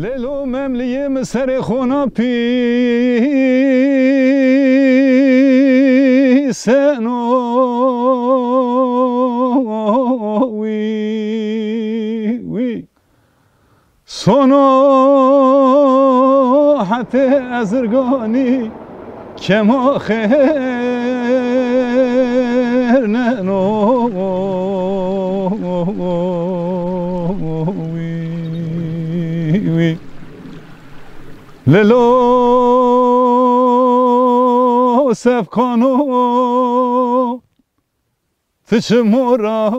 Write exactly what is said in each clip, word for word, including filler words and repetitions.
Lêlo memliyê min serê xona pîseno wî, wî. Sono hetê ezirganî kema xêr neno wî, wî. Lelo sevkano Ti çi mora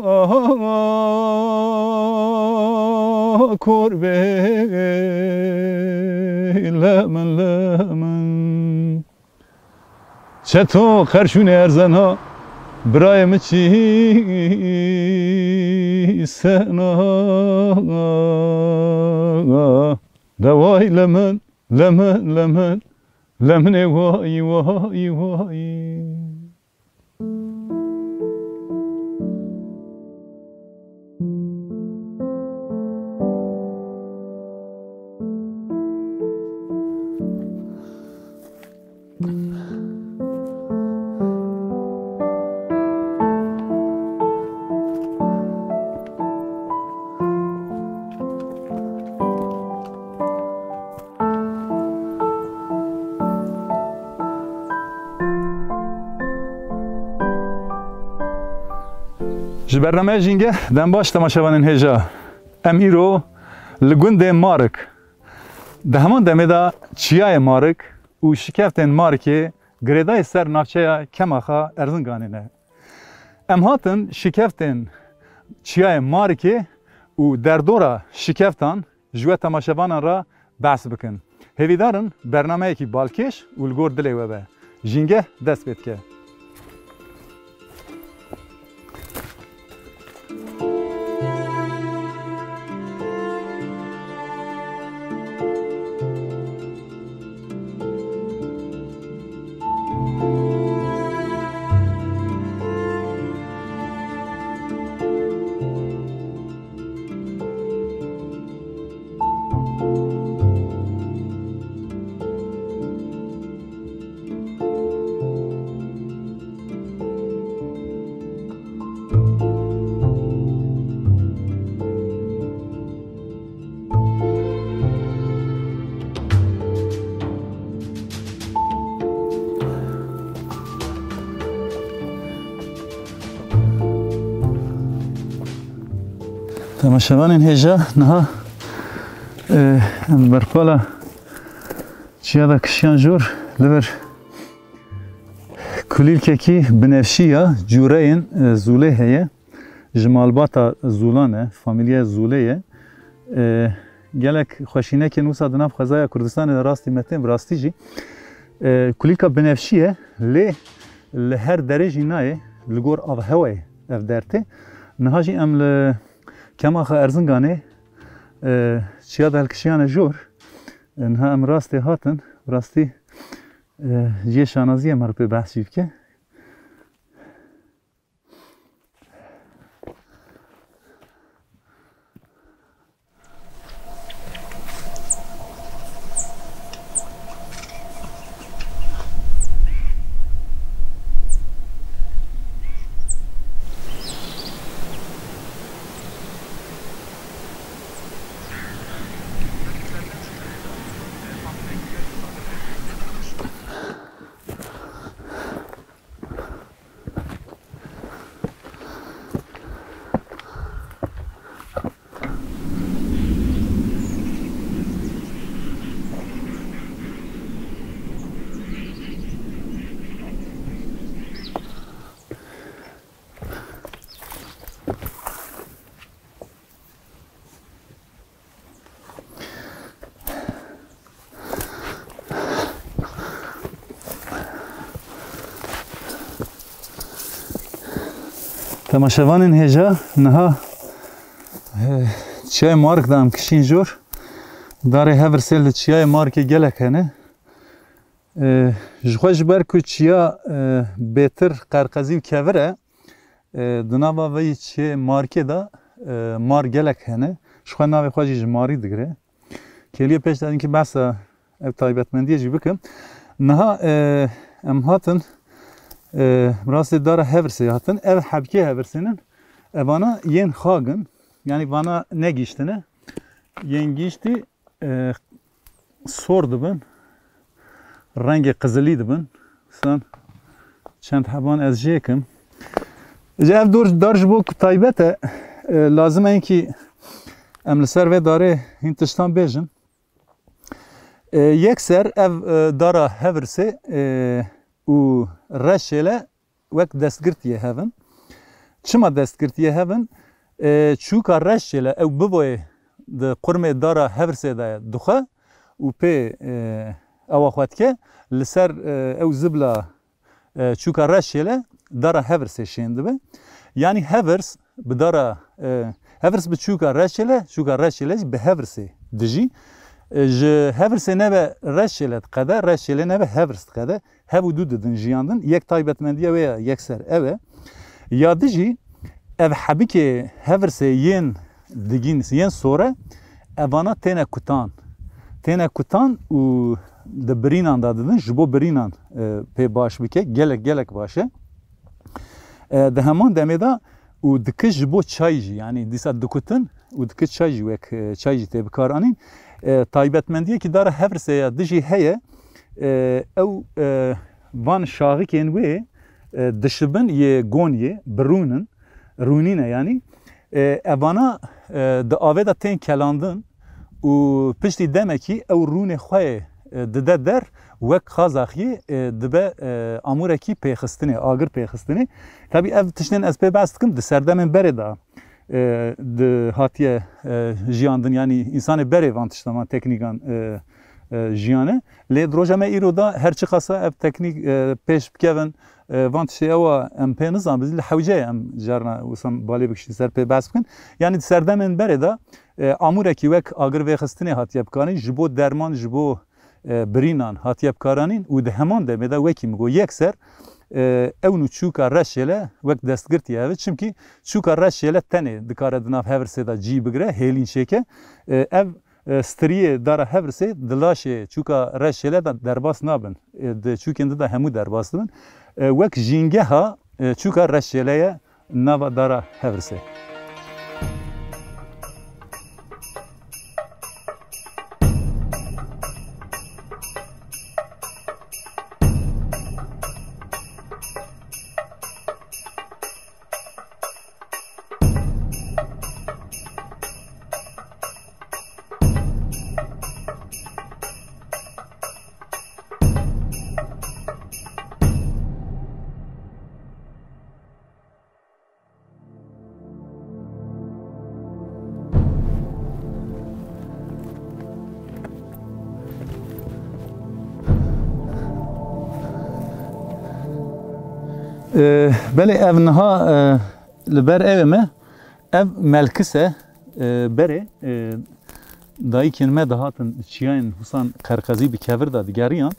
kor bê, lemin, lemin. Çeto qerşûnê erzena, birayê min çi sena. Deway lemin, lemin, lemin. Leminê way, way, way. Ji bernameya Jîngeh dem baş temaşevanên hêja. Em îro li gundê Marik. Di heman demê de çiyayê Marik û şikeftên Marikê girêdayî ser navçeya Kemaxa Erzinganê ne. Em hatin şikeftên çiyayê Marikê û derdora şikeftan ji we temaşevanan re behs bikin. Hêvîdar in bernameyekî balkêş û li gor dilê we be. Jîngeh dest pê dike. Temaşevanên hêja, niha, e, em berpala çiya de kişiyan jor, li vir kulîlkekî binevşî ya cûreyên, e, zûlê heye. Ji malbata zûlan e, famîlyeya zûlê ye. E, gelek xweşînekên wisa di nav xwezaya Kurdistanê de rastî me tên, bi rastî jî. E, kulîlka binevşî ye, lê li her derê jî nayê, li gor avhewayê ev der tê. Niha jî em li Kemaxa Erzinganê, e, çiya de hilkişiyane jor. E, niha em rastê hatin, rastî, e, cihê şanaziyê me re pê behs jî bike. Temaşevanên hêja, niha, eh, çiyayê Marik de em kişîn jor. Darê hevirsê li çiyayê Marikê gelek hene. Eh, ji xwe ji ber ku çiya, eh, bêtir qerqezî û kevir e, e, di nava vê çiyê Marikê de, e, mar gelek hene. Ji xwe navê xwe jî ji marî digire. Kêliyê pêş de hinkî behsa ev taybetmendiyê jî bikim. Niha, e, em hatin, e, bi rastî dara Hevirsê hatin. Ev hebkê Hevirsê nin. Evana yên xag in. Yanî vana negihîştine. Yên gihîştî, e, sor dibin. Rengê qizilî dibin. Sen çend heban ez jê kim. Ji ev dor, dar ji bo ku taybet e, e, lazim e ki em li ser vê darê hîn tiştan bêjin. E, yekser ev, e, dara Hevirsê, e, û Reşêle wek destgirtiyê hev in. Çima destgirtiyê hev in? E, çûka Reşêle ew biboyê di qurmê dara Hevirsê de ye dixwe û pê, e, ewa xwe dike. Li ser, e, ew zibla, e, çûka Reşêle dara Hevirsê şên dibe. Yanî Hevirs bi dara, e, Hevirs bi çûka Reşêle, çûka Reşêle jî bi Hevirsê dijî. E, ji Hevirsê nebe Reşêle diqede, Reşêle nebe Hevirs diqede. Hev û du didin jiyandin. Yek taybetmendiya wê ya yekser ev e. Ya dijî ev hebikê Hevirsê yên digîn, yên sor e, evana têne kutan. Têne kutan û di birînan de didin, ji bo birînan, e, pê baş bike, gelek, gelek baş e. E, di heman demê de û dikij ji bo çay jî, yanî dîsa dikutin û dikij çay jî wek, e, çay jî tê bikaranîn. E, taybetmendiyekî dara Hevirsê ya dijî heye, e, ew, e, van şaxikên wê, e, dişibin yê goniyê, bi rûn in, rûnî ne yanî. E, evana, e, di avê de tên kelandin û piştî demekî ew rûnê xwe yê, e, dide der, wek qazaxiyê, e, dibe, e, amûrekî pêxistinê, agir pêxistinê. Tabî ev tiştên ez pê behs dikim, di serdemên berê de, e, di hatiye, e, jiyandin, yanî însanê berê van tiştan, van teknîkan, e, e, jiyane. Lê di roja me îro de her çiqasa ev teknîk, e, pêş bikevin, e, van tiştê ewa em pê nizan, biz li hewce em carna wisa balê bikişîn ser pê behs bikin. Yanî di serdemên berê de, e, amûrekî wek agir vêxistinê hatiye bikaranîn, ji bo derman, ji bo, e, birînan hatiye bikaranîn û di heman demê de wekî min got yekser, e, ew nû çûka Reşêle wek destgirtî ev e. Çimkî çûka Reşêle tenê dikare di nav Hevirsê de cî bigire, hêlîn çêke. E, ev, e, striyê dara Hevirsê di laşê çûka Reşêle de derbas nabin. E, di çûkên di de hemû derbas dibin. E, wek jîngeha, e, çûka Reşêle ye nava dara Hevirsê. Ee, belê ev niha, e, li ber ew me. Ev Melkis e, e, berê, e, dayikên me dihatin çiyayên husan Qerqezî bi kevir de digeriyan.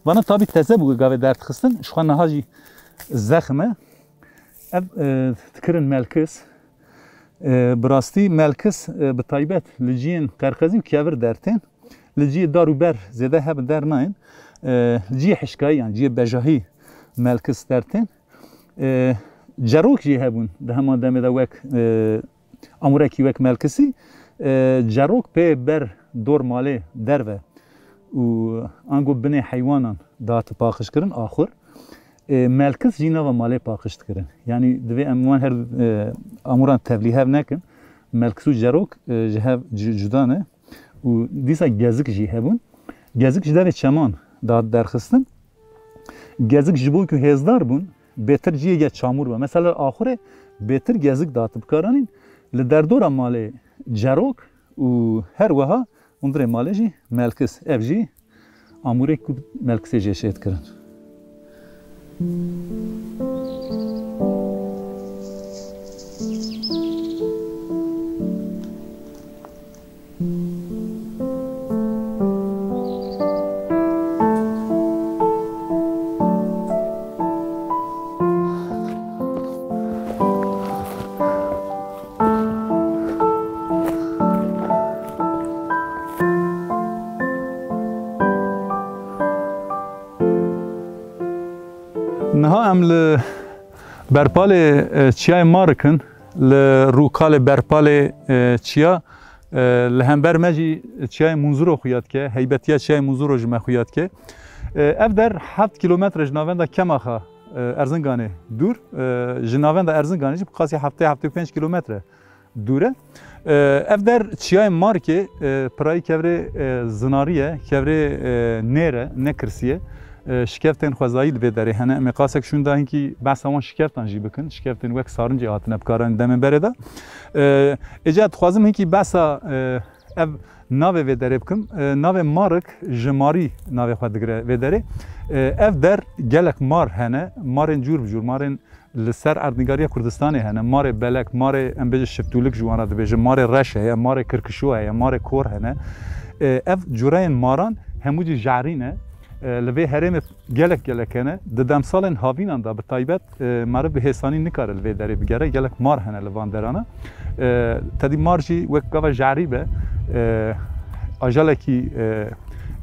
Vana tabî teze bû gavê derdixistin, ji xwe niha jî zexm e. Ev, e, dikirin Melkis. E, bi rastî Melkis, e, bi taybet li ciyên Qerqezî û kevir dertên. Li ciyê dar û ber zêde hebin der nayên. E, ciyê hişkayî yan ciyê bejahî Melkis dertên. E, cerok jî hebûn di heman demê de wek, e, amûrekî wek Melkisî. E, cerok pê ber dor malê derve û ango binê heywanan dihatin paqij kirin, axur. E, Melkis jî nava malê paqij dikirin. Yanî divê em wan her, e, amûran tevlîhev nekin. Melkis û cerok, e, ji hev cu-, cuda ne. Û dîsa gezik jî hebûn. Gezik ji devê çeman dihat derxistin. Gezik ji bo ku hêzdar bûn, bêtir ciyê ge çamûr be. Mesela axurê bêtir gezik dihat bikaranîn, li derdora malê cerok û her wiha hundirê malê jî Melkis. Ev jî amûrek ku Melkisê jê şêt kirin. Berpalê, e, çiyayê Marik in, li rûkalê berpalê, e, çiya, e, li hember me jî çiyayê Munzuro xuya dike, heybetiya çiyayê Munzuro ji me xuya dike. E, ev der heft kîlometre ji navenda Kemaxa, e, Erzinganê dûr, e, ji navenda Erzinganê jî bi qasî heftê, heftê û pênc kîlometre dûr e. E, ev der çiyayê Markê, e, pirayî kevirê, e, zinarî ye, kevirê, e, nêr e, ne kirsî ye. E, şikeftên xwezayî li vê derê hene. Em ê qasek şûnda hinkî behsa wan şikeftan jî bikin. Şikeftên wek sarincê hatine bikaranîn demên berê de. E, êca dixwazim hinkî behsa, e, ev navê vê derê bikim. E, navê Marik ji Marî navê xwe digire vê derê. E, ev der gelek mar hene. Marên cûr bi cûr, marên li ser erdnîgariya Kurdistanê hene. Marê belek, marê, em bêjin, şiftûlik ji wan re dibêjin, marê reş heye, marê kirkişo heye, marê kor hene. E, ev cureyên maran hemû jî jehrî ne. E, li vê herêmê gelek gelek hene. Di demsalên havînan de bi taybet, e, meriv bi hêsanî nikare li vê derê bigere. Gelek mar hene li van derana. E, tedî mar jî wek gava jehrî be, e, ajalekî, e,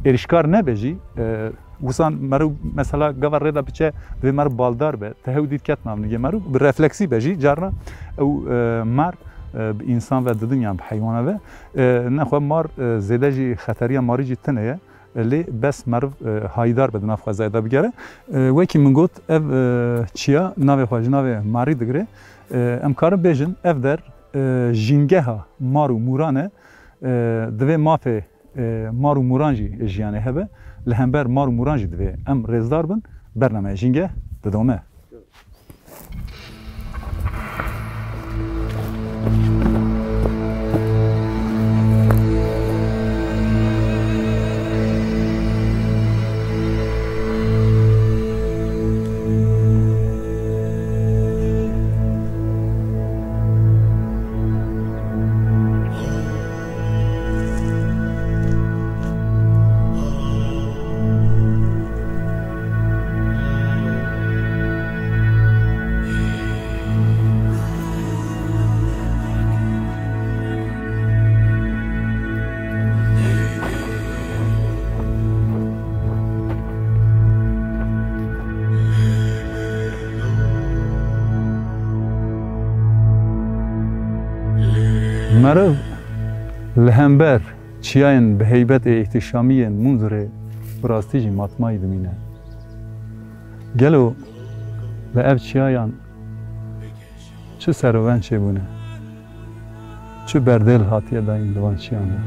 êrîşkar nebe jî, e, Wisan meriv mesela gava rê de biçe, divê meriv baldar be, te hew dît ket nav nigê meriv, bi refleksî be jî, carna ew, e, mar, e, bi însan ve didin yan bi heywana ve. E, nexwe mar, e, zêde jî xeteriya marî jî tune ye. E, lê bes meriv, e, hayîdar be di nav xwezayê de bigere. E, wekî min got, ev, e, çiya navê xwe ji navê marî digire. E, em karin bêjin, ev der, e, jîngeha mar û mûran e. E, divê mafê e, mar û mûran jî jiyanê hebe. Li hember mar û mûran jî divê em rêzdar bin. Bernameya Jînge didome. Meriv li hember çiyayên bi heybetê îhtîşamî yên Munzurê bi rastî jî matmayî dimîne. Gelo li ev çiyayan çi serûven çêbûne? Çi berdêl hatiye dayîn di van çiyan de?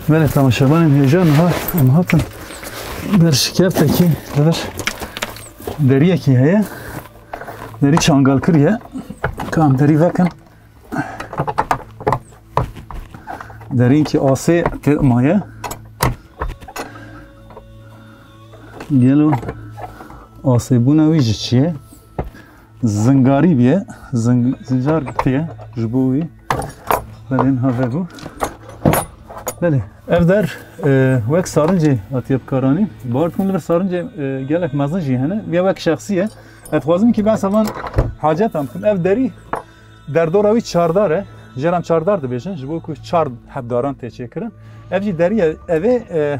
Belê, temaşevanên hêja, niha em hatin ber şikeftekî, li vir deriyekî heye. Derî çangalkirî ye. Ka em derî vekin. Derînkî asê tê maye. Gelo asêbûna wî ji çi ye? Zingarî bûye. Zing-, zincar girtiye ji bo wî. Belê niha vebû. Belê. Ev der, e, wek sarincê hatiye bikaranîn. Bawer dikim li vir sarincê, e, gelek mezin jî hene. Vê wek şexsî ye. Ez dixwazim kî behsa van hacetan bikim. Ev derî derdora wî çardar e. Jê re em çardar dibêjin. Ji bo ku çar heb daran tê çêkirin. Ev jî derî ye. Ev ê, e,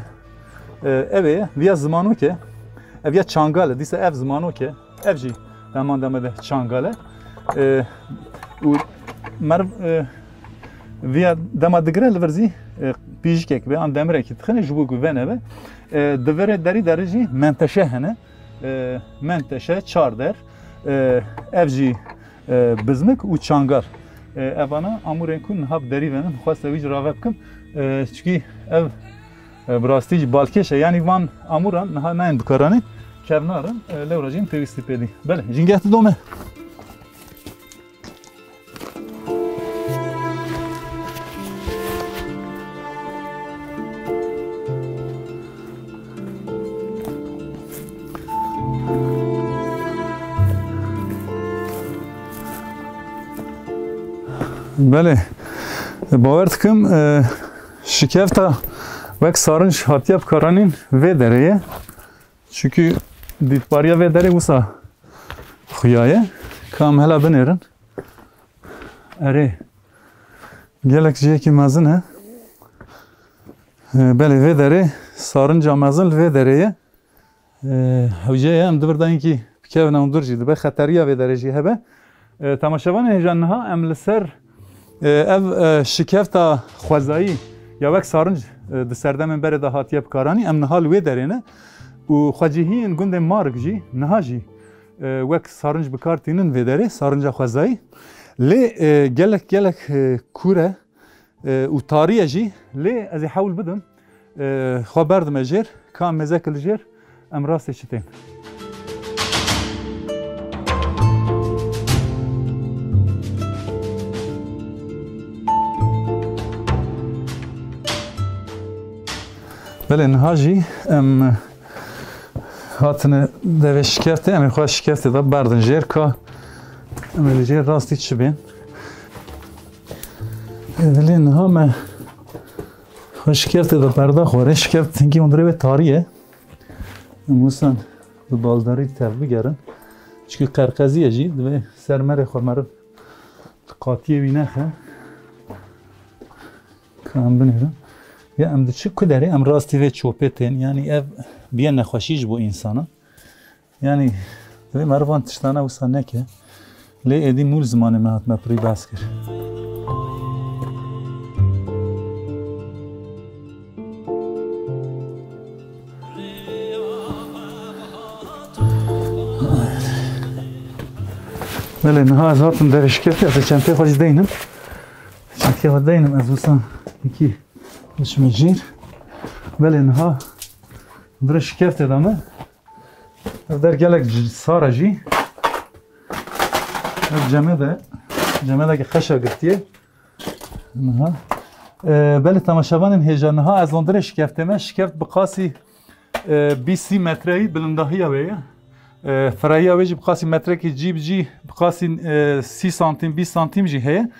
e, ev ê ye. Viya zimanok e. Ev ya çangal e. Dîsa ev zimanok e. Ev jî heman dema de çangal e. E, û meriv, e, viya dema digire li vir zî, e, pîjikek be an demirekî dixine ji bo ku veneve. E, di virê derî derî jî menteşe hene. E, menteşe, çarder, e, ev jî, e, bizmik û çangal. E, evana amûrên ku niha bi derî venin, xwesta wî jî rave bikim. E, çikî ev, e, bi rastî jî balkêş e. Yanî van amûran niha nayên bikaranîn, kevnar in, e, lewra jî pêwîstî pê dî. Belê, Jînge tu dome. Belê, bawer dikim, e, şikefta wek sarinc hatiye bikaranîn vê derê ye. Çunkî dîtbariya vê derê wisa xuya ye. Ka em hela binêrin. Erê, gelek cihekî mezin e. E, belê vê derê sarinca mezin li vê derê ye. E, hewce ye em di vir de hinkî bikevine hundir jî dibe xeteriya vê derê jî hebe. E, temaşevanên hêja niha em li ser, e, ev, e, şikefta xwezayî ya wek sarinc, e, di serdemên berê de hatiye bikaranî, em niha li wê derê ne û xwecihiyên gundê Marik jî niha jî, e, wek sarinc bi kar tînin vê derê, sarinca xwezayî. Lê, e, gelek, gelek, e, kûr e, e, û tarî ye jî. Lê ez ê hewl bidim, e, xwe berdime jêr, ka em mêze ki li jêr, em rastê çi tên. Belê, niha jî em hatine devê şikeftê, em ê xwe şikeftê de berdin jêr ka em ê li jêr rastî çi bên. Belê, niha me xwe şikeftê de berda xwarê. Şikeft hinkî hundirê wê tarî ye. Em wisa bi baldarî tev bigerin. Çikî qerqezî ye jî, divê ser merê xwe meriv qatiyê wî nexe. Ka em binêrin. Ya em diçi ku derê, em rastî vê çopê tên. Yanî ev bîye nexweşî ji bo însanan. Yanî divê meriv van tiştana wisa neke. Lê êdî mûl zimanê me hatime pirî behs kir. Belê, niha ez hatim derê şikeftê, ez ê çenteyê xwe jî deynim. Çenteyê xwe deynim, ez wisa hikî biçime jêr. Belê, niha hundirê şikeftê de me. Ev der gelek c-, sar e jî. Ev cemê de, cemedeke xeşa girtiye. Niha. E, belê temaşevanên hêja, niha ez hundirê şikeftê me, şikeft bi qasî, e, bîst sî metreyî bilindahiya wê ye. E, firayiya wê jî bi qasî metrekî cî bi cî, bi qasî, e, sî santîm, bîst santîm jî heye.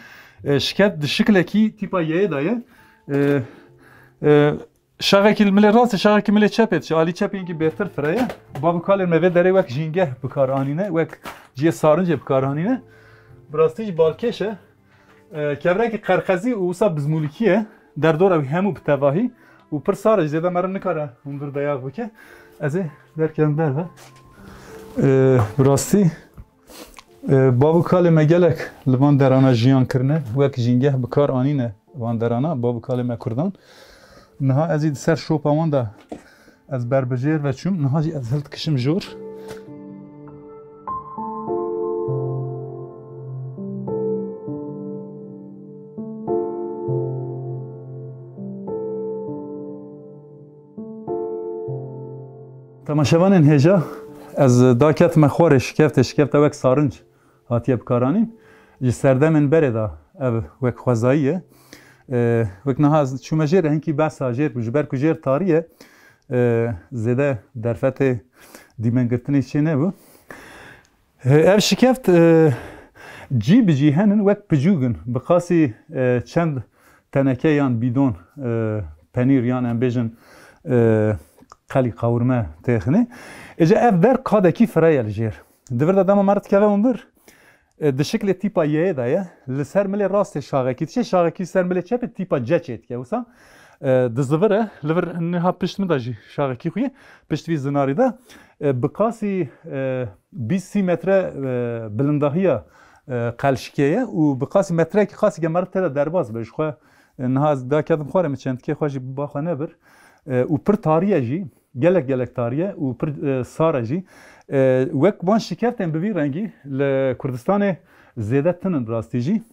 E, şikeft di şiklekî tîpa yeyê de ye. E, e, Şaxekî li milê rastê, şaxekî milê çepê diçe. Alî çepê hinkî bêtir fire ye. Bav û kalên me vê derê wek jîngeh bi kar anîne, wek cihê sarincê bi kar anîne. Bi rastî jî balkêş e. E, kevrekî qerqezî û wisa bizmûlikî ye. Derdora wî hemû bi tevahî û pir sar e, zêde meriv nikare hundir deyax bike. Ez ê derkevim derve. E, bi rastî, e, bav û kalê me gelek li van derana jiyan kirine, wek jîngeh bi kar anîne van derana, bav û kalê me kurdan. Niha ez jî di ser şopa wan de ez berbijêr ve çûm. Niha jî ez hildikişim jor. Temaşevanên hêja, ez daketime xwarê şikeftê, şikefta wek sarinc hatiye bikaranîn. Ji serdemên berê de ev wek xwezayî ye. E, wek niha ez çûme jêr, hinkî behsa jêr bû, ji ber ku jêr tarî ye, e, zêde derfetê dîmengirtinê çê nebû. E, ev şikeft, e, cî bi cî henin, wek picûk in. Bi qasî, e, çend teneke yan bîdon, e, penîr yan em bêjin, e, qelî qawirme têxinê. Êca ev der kadekî fire ye li jêr. Di vir de dema meriv dikeve hundir, e, di şiklê tîpa yeyê de ye. Li ser milê rastê şaxekî diçe, şaxekî ser milê çepê tîpa C çêdike. Wisa, e, dizivire, li vir niha pişt min de jî şaxekî xwe ye. Pişt vî zinarî de, e, bi qasî, e, bîst sî metre, e, bilindahiya, e, qelşikê ye û bi qasî metrekî qasî gemeriv tê de derbas be. Ji xwe, e, niha ez daketim xwarê, min çentikê xwe jî bi ba xwe nebir. E, û pir tarî ye jî. Gelek gelek tarî ye û pir, e, sar e jî. E, wek van şikeftên bi vî rengî li Kurdistanê zêde tinin rastî jî.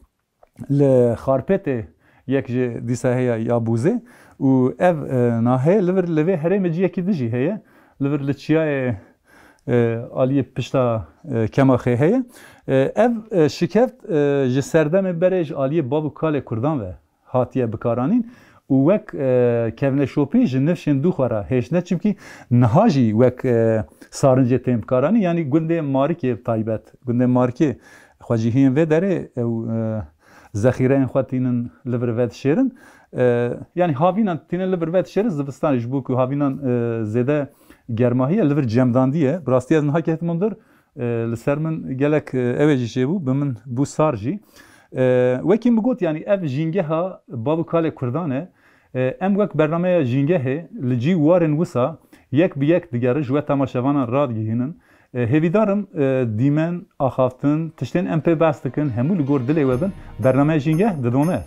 Li Xarpêtê yek jî dîsa heye ya Bûzê û ev, e, nahê li vir li vê herêmê ciyekî din jî heye. Li vir li çiyayê, e, aliyê pişta, e, Kemaxê heye. E, ev, e, şikeft, e, ji serdemê berê ji aliyê bav û kalê Kurdan ve hatiye bikaranîn û wek, e, kevneşopî ji nifşên dû xwe re hêştine, çimkî niha jî wek, e, sarincê tên bikaranîn, yanî gundê Marikê bi taybet, gundê Marikê xwecihiyên vê derê ew, e, zexîreyên xwe tînin li vir vedişêrin. E, yanî havînan tînin li vir vedişêrin zivistanê, ji bo ku havînan, e, zêde germahî ye, li vir cemdandî ye. Bi rastî ez niha ketim hundir, e, li ser min gelek, e, ew ê jî çêbû, bi min bû sar jî. E, wekî min got, yanî ev jîngeha bav û kalê Kurdan e. E, em wek bernameya Jîngehê li cî warên wisa yek bi yek digerin, ji we temaşevanan radigihînin. E, hêvîdar im, e, dîmen, axaftin, tiştên em pê behs dikin, hemû li gor dilê we bin. Bernameya Jîngeh didome.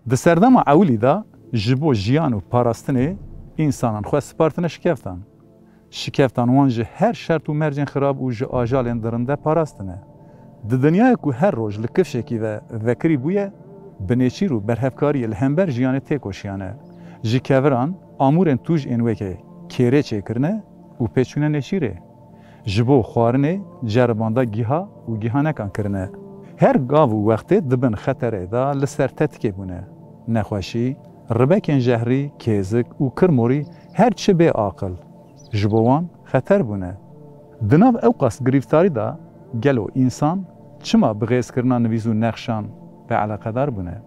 Di serdema ewilî de ji bo jiyan û parastinê însanan xwe spartine şikeftan. Şikeftan wan ji her şert û mercên xirab û ji ajalên dirinde parastine. Di dinyayê ku her roj li kifşekî ve vekirî bûye, bi nêçîr û berhevkariyê li hember jiyanê têkoşiyane. Ji keviran, amûrên tûj ên weke kêrê çêkirine û pêçûne nêçîrê. Ji bo xwarinê ceribanda giha û gihanekan kirine. Her gav û wextê di bin xeterê de li ser tetikê bûne. Nexweşî, ribekên jehrî, kêzik û kirmorî, her çi bê aqil ji bo wan xeter bûne. Di nav ewqas girîftarî de gelo însan çima bi xêzkirina nivîs û nexşan ve eleqedar bûne?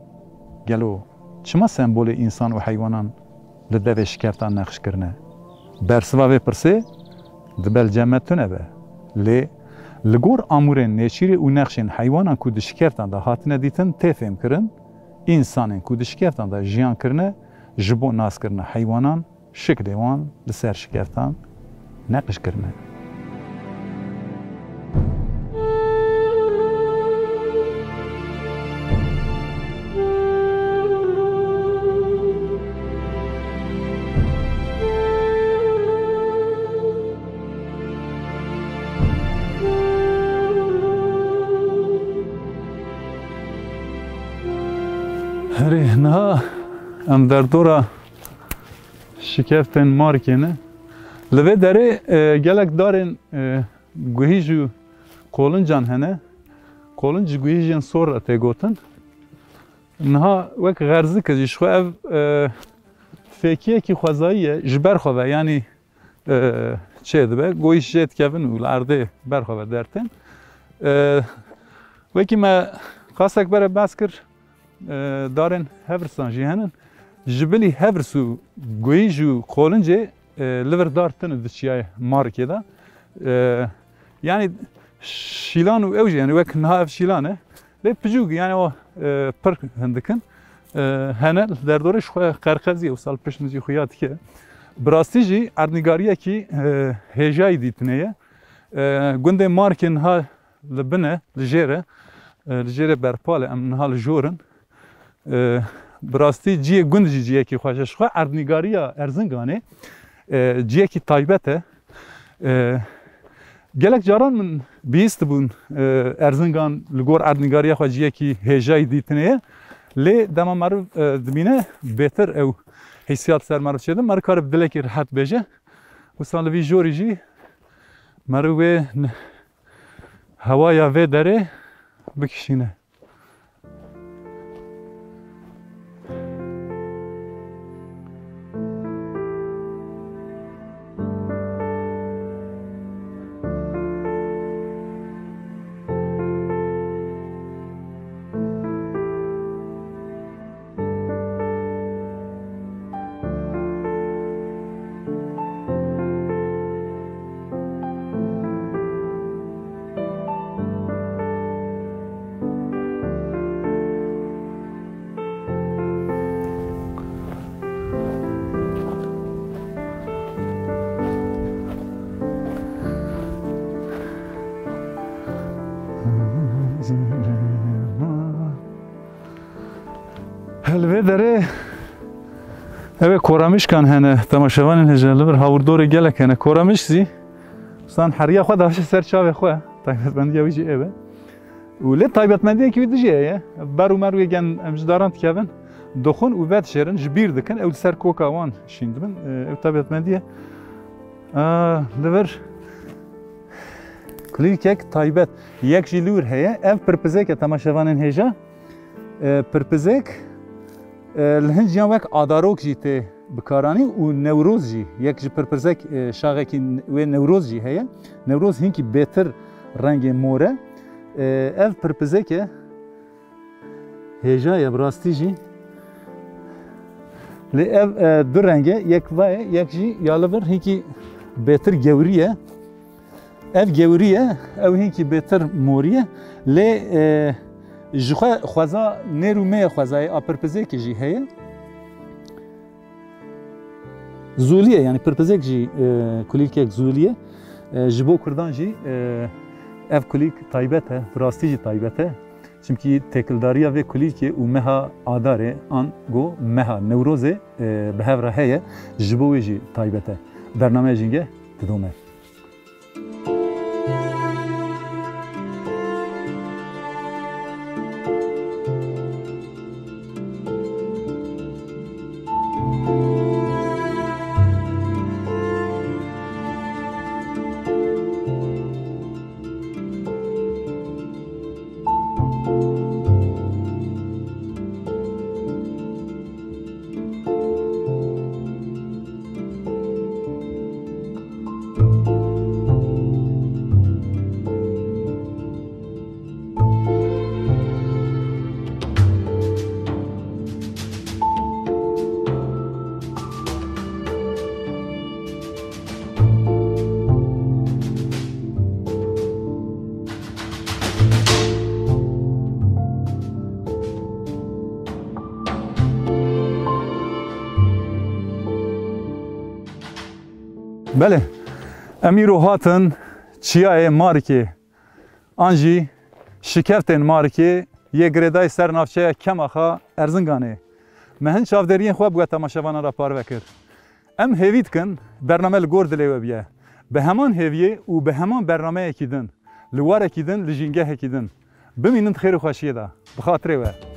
Gelo çima sembolê însan û heywanan li devê şikeftan neqş kirine? Bersiva vê pirsê di belcem me tune be. Lê li gor amûrên nêçîrê û nexşên heywanan ku di şikeftan de hatine dîtin tê fêhmkirin, însanên ku di şikeftan de jiyan kirine, ji bo naskirina heywanan, şiklê wan li ser şikeftan neqş kirine. Herê niha em derdora şikeftên Markê ne. Li vê derê, e, gelek darên, e, guhîj û qolincan hene. Qolinc ji guhîjên sor re tê gotin. Niha wek xerzik e jî, ji xwe ev, e, fêkiyekî xwezayî ye, ji ber xwe ve, yanî, e, çê dibe, guhîj jê dikevin û li erdê ber xwe ve dertên. E, wekî me qasek bere behs kir, e, darên hevrisan jî henin. Ji bilî hevris û guhîj û qolincê, e, li vir dar tune di çiyayê Marikê de. E, yanî şîlan û ew jî, yanî wek niha ev şîlan e. Lê picûk, yanî o, e, pir hindik in. E, hene li derdorê ji xwe qerqezî ye, wisa li pişt min jî xuya dike. Bi rastî jî erdnîgariyekî, e, hêjayî dîtinê ye. E, gundê Marikê niha li bin e, li jêr e, e, li jêrê berpal e, em niha li jor in. E, bi rastî cihê gund jî cihekî xweş e. Ji xwe erdnîgariya Erzinganê, e, cihekî taybet e. E, gelek caran min bihîstibûn, e, Erzingan li gor erdnîgariya xwe cihekî hêjayî dîtinê ye. Lê dema meriv, e, dibîne, bêtir ew hîsiyat ser meriv çêdin, meriv kare bi dilekî rihet bêje. Wisa li vî jorî jî meriv wê n-, hewaya vê derê bikişîne. Li vê derê ew ê koramişkan hene, temaşevanên hêja li vir hawirdorê gelek hene. Koramiş zî, san heriya xwe daşe ser çavê xwe, taybetmendiya wî jî ew e. Û lê taybetmendiyekî wî dijî heye. Ber û merwê gen em ji daran dikevin, dixwin û vedişêrin, ji bîr dikin, ew li ser koka wan şîn dibin. E, ew taybetmendî ye. A, li vir Kulîlkek taybet, yek jî li wir heye. Ev pirpizêk e, temaşevanên hêja. E, pirpizêk, e, li hin ciyan wek adarok jî tê bikaranî û newroz jî. Yek ji pirpizek, e, şaxekî wê newroz jî heye. Newroz hinkî bêtir rengê mor e. E, ev pirpizêk e. Hêja ye bi rastî jî. Lê ev, e, du reng e, yek va ye, yek jî ya li vir hinkî bêtir gewrî ye. Ev gewrî ye, ew hinkî bêtir morî ye. Lê, e, ji xwe xweza nêr û mê ye, xwezayê a pirpizêkê jî heye. Zûlî ye, yanî pirpizêk jî, e, kulîlkek zûlî ye. E, ji bo Kurdan jî, e, ev kulîlk taybet e, bi rastî jî taybet e. Çimkî têkildariya vê kulîlkê û meha Adarê an go meha Newrozê, e, bi hev re heye, ji bo wê jî taybet e. Bernameya Jîngeh didome. Belê, em îro hatin çiyayê Marikê, an jî şikeftên Marikê yê girêdayî ser navçeya Kemaxa Erzinganê. Me hin çavdêriyên xwe bi we temaşevanan re parve kir. Em hêvî dikin bername li gor dilê we biye. Bi heman hêviyê û bi heman bernameyekî din, li warekî din, li jîngehekî din. Bimînin di xêr û xweşiyê de. Bi xatirê we.